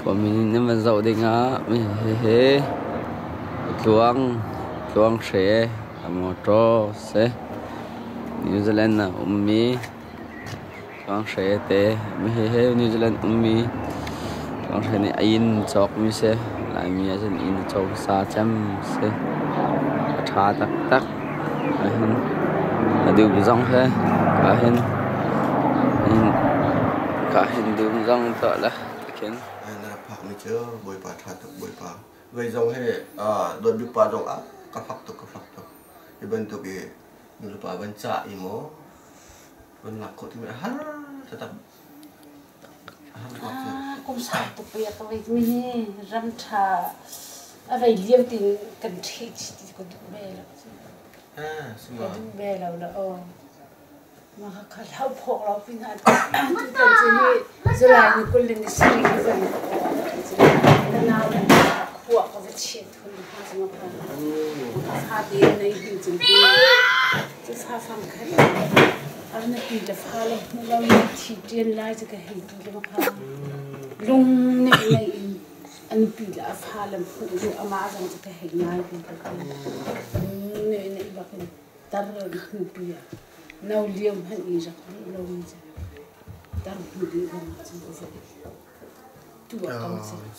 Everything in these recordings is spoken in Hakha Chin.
Khuami nih nan van zoh dingah hihi tluang hre a motor si. New Zealand ah a ummi tluang hre te. Hihi New Zealand ummi tluang hre nih a inn cawkmi si. Laimi ah cun inn a caw hmasa cem si. A ṭha taktak. A dum zong hi ahhin ka hin dum zong tuah le tikhin. Na rak phakmi cu Bawipa ṭha tuk Bawipa. Vei zong hi dawt bik pa zong ah ka fak tuk ka fak tuk. Hi bantuk i nulepa van cah i maw van lak khawh timi a har taktak. Kum sau tuk pei a ka vei mi hi ram ṭha a vei lio tin kan ṭhi chih ti ka duh ve lo. Ka duh ve lo la aw. Mah kha hlau phawk lo pinah tutan cu hi July ni 20 le ni sarih hi van ka nau le khua ka va chih thun ha cu ma kha fa te nei hin cung ti cu fa fang khat ar na pi le fa le hmu lo ni thi ṭian lai cu ka hei ti le ma kha lung ne nei in an pi le a fa le hmuh duh amah zong cu ka hei ngai ti ka ti lung ne nei bak in tar hnu pi ah no lio hmanh i rak duh lo mi cu tar hnu dih zong ah cun ka zei tu ah ko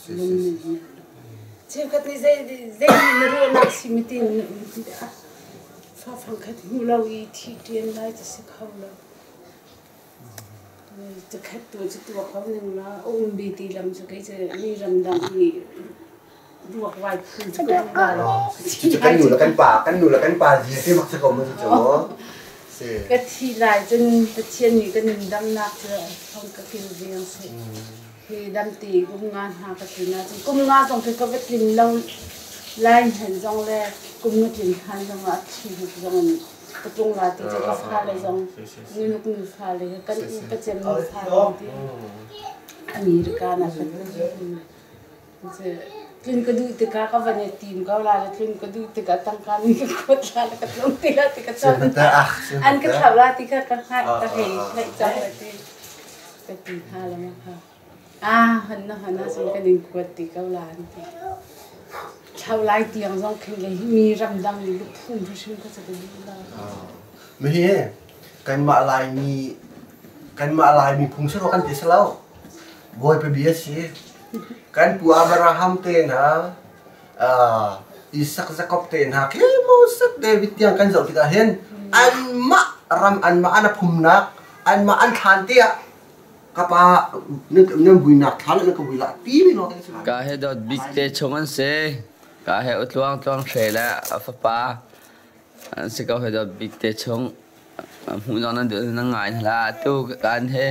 cu lung ne nei cheukhat nih zei zei nih na ruahnak si mi tin na um ti ah fa fang khat hmu lo i thi ṭian lai cu si kho lo. Cakhat tu cu tuak ko ning la a um bi ti lam cu kei cu mi ramdang i ruak vai phun cu ka duh la lo. Cucu kan nu le kan pa kan nu le kan pa zia te bak si ko mu cu mu. Si. Ka thi lai cun Pathian nih ka nundamnak cu thong ka kilveng seh. Hi damti kum nga hna ka tlin ahcun kum nga zong khi ka va tlin lo lai hmanh zong le kum nga tlin hlan zong ah thi huk zong in ka tlung la ti cu ka fale zong nunuk nu fale he kan upa cem nu fale ti America na ka tlun ka duh tikah ka van i tim ko la le tlun ka duh tikah tangka nih ka kuat la le ka tlung ti la ti ka cang an ka thlau la ti kha ka hngalh ka hei theih cang la ti ka ti hna la ma kha ah hon na hon ahcun kan in kuat ti ko la an ti thlau lai tiang zong khin le hi mi ramdang nih luphum hrim kha ca ka duh lo. Mihi kanmah Laimi kanmah Laimi phung si kan ti si lo. Bawipa bia si. Kan pu Abraham te hna Isak Jacob te hna khi Moses David tiang kan zoh tikah hin anmah ram anmah an phumnak anmah an thlan te ah ka pa nan buinak thlan na ka bui la ti mi lawng te si. Ka he dawt bik te chung an si. Ka he utluang tluang hre le a fapa an si ko he dawt bik te chung hmuh zong nan duh nan ngai hna tu kan he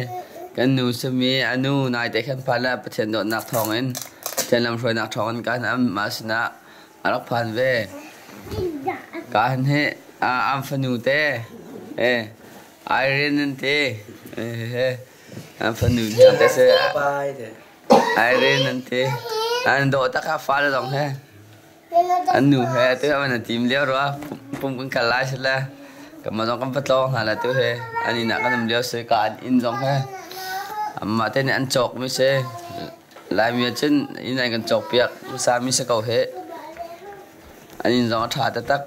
kan nu simi a nu nai te khan phan le Pathian dawtnak thawngin Pathian lamhruainak thawngin kan am mah sinah a rak phan ve. Ka han he am fanu te eh Irene an ti. An fanu hniang te si. Irene an ti. An dawh tak a fale zong he. An nu he tu an an tim lio rua. Pum kan kal lai sile. Kan zong kan patlawng hna la tu he. An inn ah kan um lio si ka an inn zong he. Amah te nih an cawk mi si. Laimi ah cun inn an kan cawk piak. Sami si ko he. An inn zong a ṭha taktak.